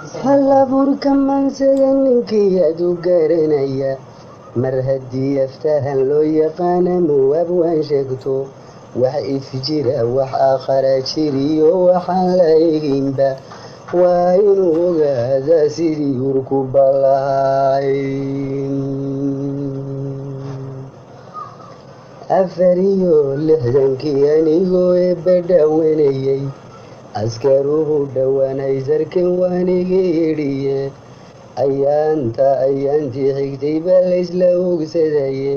Halabuurka maansada ninkii aad u garanaya, mar haddii aftahan loo yaqaana muwaab waan sheegto, wax if jira, wax aakhara jiriyo, waxaan la eegaynba waa inuu ogaadaa sidii urku balahay. 64-kii anigoo eebba dhaawanayay, askaruhu dhowaanay sarkan waaniga idhiye, ayaanta ayaantii xigtay baa laysla ogsadaye,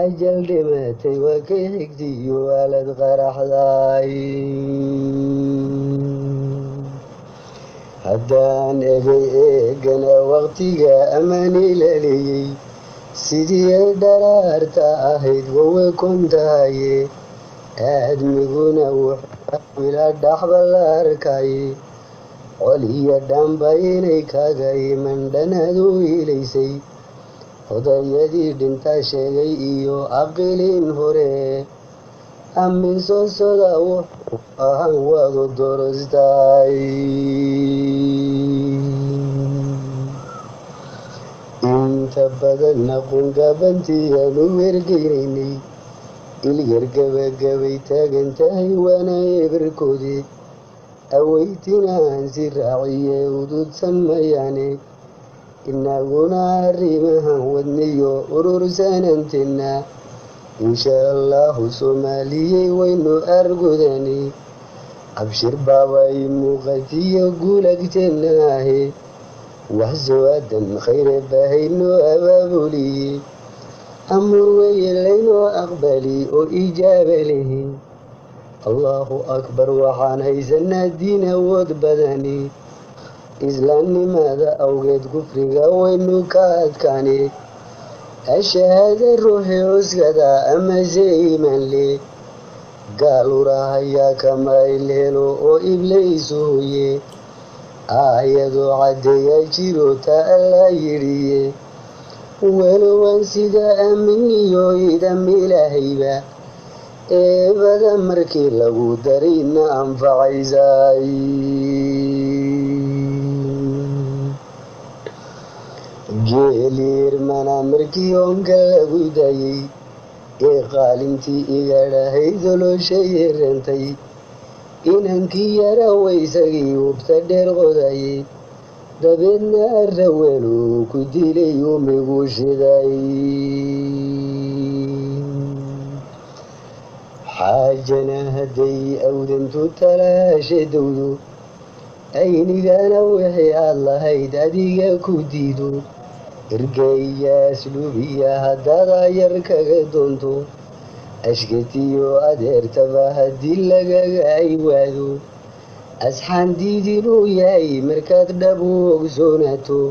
ajal dhimatay waa kay xigtiyo aalad qaraxday. Haddaan egay eegana waqtiga ammaan ilaaliyey, sidii ay dharaarta ahayd wawe kontahaye, aadmiguna wuxuu ila dhaxba la arkaye, col iyo dhanba inay kaga iman dhanaad u ilaysay, odayadii dhintaa sheegay iyo aqilin hore, amin soo soda wuxuu ahaan waadu dorostay. Inta badan aqoon gaabantii aanu wergeynaynay, ilyar gabagabay taagan tahay waana eberkoodii, aweytinaan si raaciye ududsan mayaane, inaguna arrimahan wadniyo urursanantina, insha Allahu Soomaaliyey waynu argudani, abshir baabay muuqatiyo guulagteenna ahe, wax soo aadan khayre bahaynoo abaabuliye, amur weye laynoo aqbali oo ijaaba lehe. Allahu akbar, waxaan haysanaa diin awood badani, islaamnimada awgeed kufriga waynu ka adkaane, ashahaada ruuxi cuskada amase iimaan leh, gaal urahayaa kama il helo oo iblaysu hoye, aayadoo caddeeya jiro ta Allaa yidhiye, walowaan sida aaminiyo idam Ilaahayba eebada markii lagu darayna anfacaysay. Geeliirmana markii oonka lagu dayay ee qaalintii igadhahayd oloshay rantay, inankii yara waysagii hubta dheer qodayay, dabeedna arraweelu ku dilay umigu shiday. Xaajana hadday awdantu talaasha dowdo, aynigana wixii aad lahayd adiga ku diido, ergaya asluubiya haddaad ayar kaga doonto, ashkatiyo adeertaba haddii lagaga aywaado, asxaan diidinuu yahay markaad dhab u ogsoonaato,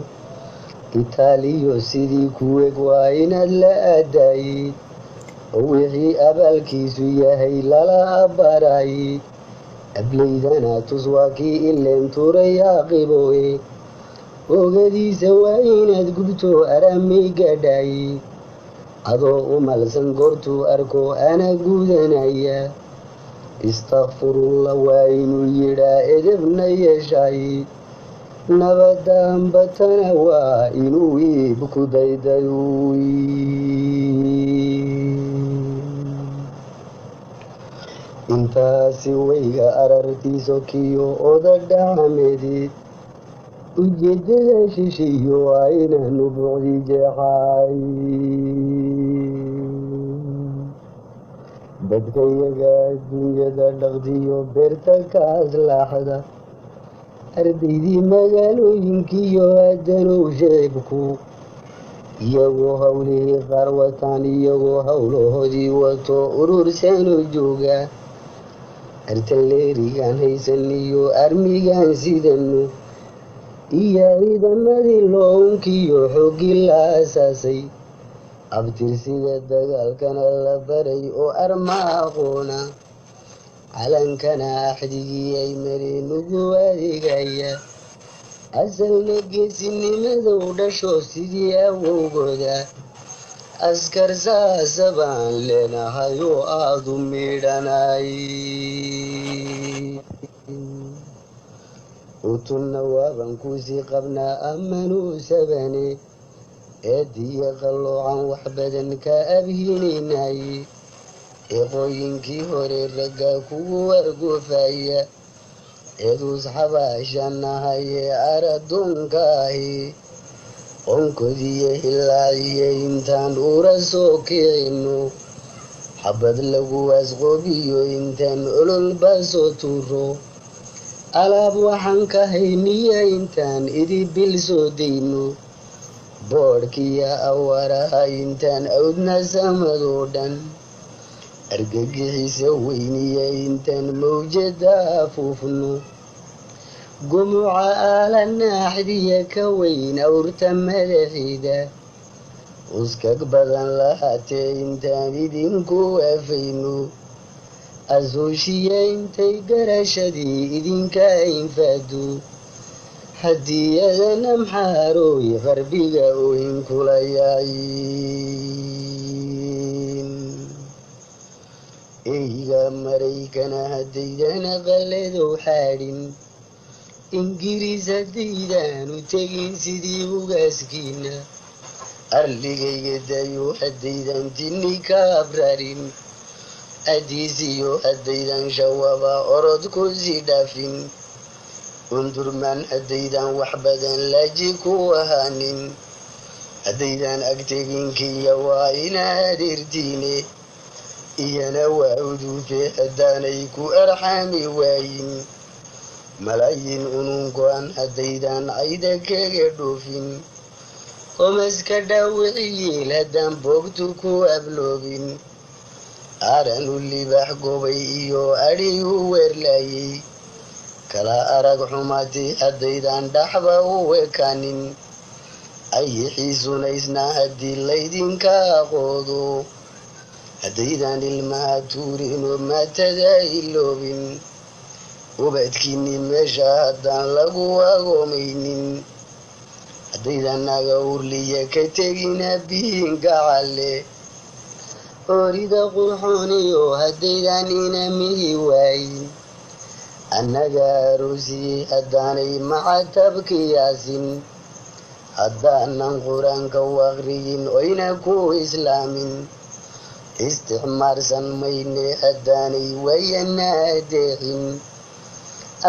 itaaliyo sidii kuweg waa inaad la aadaaye, oo wixii abaalkiisu yahay lala abbaaraaye, ableydana tus waa kii ileen tuuray aaqiboe, oogadiisa waa inaad gubto aramay gaadhaaye, adoo u malsan goortuu arko ana gudanaya, istakfirullah waa inuu yidhaa edebna yeeshaaye, nabadaanbatana waa inuu iib ku dayday. Intaasi wayga arartiiso kiyo oda dhacameedii, ujeedada shishiyo waa inaanu buucdi jeexay. Dadka iyaga adduunyada dhaqdiyo beerta ka aslaaxda, ardaydii magaalooyinkiyo aadanow shicibku, iyagoo howlihii qaar wataan, iyagoo howlahoodii wato urursaano jooga, artaleerigaan haysan iyo armigaan sidanu iyo ciidamadii loonkiyo xooggii la asaasay, abtirsiga dagaalkana la baray oo arma aqoona, calankana axdigii ay mareen ugu adeegaya, asalna geesinimada u dhasho sidii awowgooda, askar saasa baan leenahay oo aada u miidhanay. Utunna waaban kuusii qabnaa ammanuu sabane, eediya qalloocan wax badan ka abhinaynaye. Eeqooyinkii hore ragga kugu argoofaya, eeduus xabaashanahaye aradoonka ahi. Qonkodiyo hilaaciye intaan ura soo kicino, xabad lagu asqoobiyo intaan ololba soo tuuro, alaab waxaan ka hayniya intaan idibil soo dayno, boodhkiya awaraha intaan awdna samadoo dhan, argagixisa weyniya intaan mawjada afuufno, gumuca aala naaxdiya ka weyn awrta madaxiida, uskag badan lahaatee intaan idinku waafayno, asuushiya intay garashadii idinka infaado, hadiyadana maxaarooy qarbiga ohin kula yaaciin. Eyga Maraykana haddaydana qaladow xaadhin, Ingiriis haddaydaanu tegin sidii ugaaskiina, arligayga dayo haddaydan tinni ka abrarin, adiisiyo haddaydan shawaba orod ku sii dhaafin, undurmaan haddaydan wax badan laaji ku ahaanin, haddaydan agtegin Kiya waa ina adeertiine, iyana waa uduufe haddaanay ku arxami waayin, malaayiin unungo-an haddaydan cayda kaga dhoofin, omaska dhaawiciyeel haddaan boogtu ku abloobin, aaranu libax gobay iyo adhi u weerlaayey, kala arag xumaati haddaydan dhaxba u ekaanin, ayixiisunaysna haddii laydinka aqoodo, haddaydan ilmaha tuurinoo maatada iloobin, ubadkiinni meesha haddaan lagu agoomaynin, haddaydan naga urliya ka tegin abihiin gacalle, oorida qurxooniyo haddaydan inamihi waayin, annaga aroosiyey haddaanay macatabkiyaasin, haddaanan Qur-aanka u aqriyin oyna ku islaamin, isticmaarsan mayne haddaanay wayana adeecin,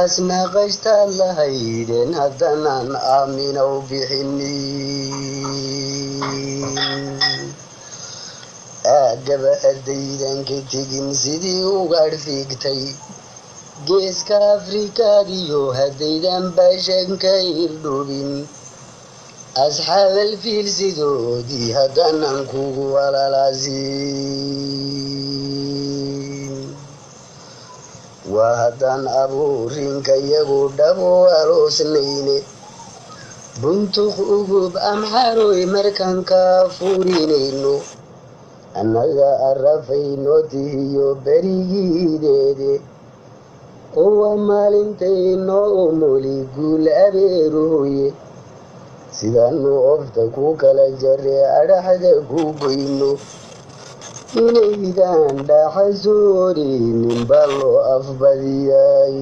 asnaqashtaad lahaydeen haddanaan aaminow bixinin, aagaba haddaydan ka tegin sidii ugaadh fiigtay geeska Afrikaadiyo, haddaydan baashan ka irdhoobin asxaabal fiil sidoodii, haddanan kugu alalaasin, waa haddaan abuurinka iyagu dhabo aloosnayne, buntuq ugub amxaroy markaan ka furinayno, annaga arafayno tihiyo berigiideede, oo waa maalintaynoo umuli guul abeeruhuye, sidaanu ofta ku kala jare adhaxda ku goyno, inaydaan dhaxa soorinin baa loo afbadiyay.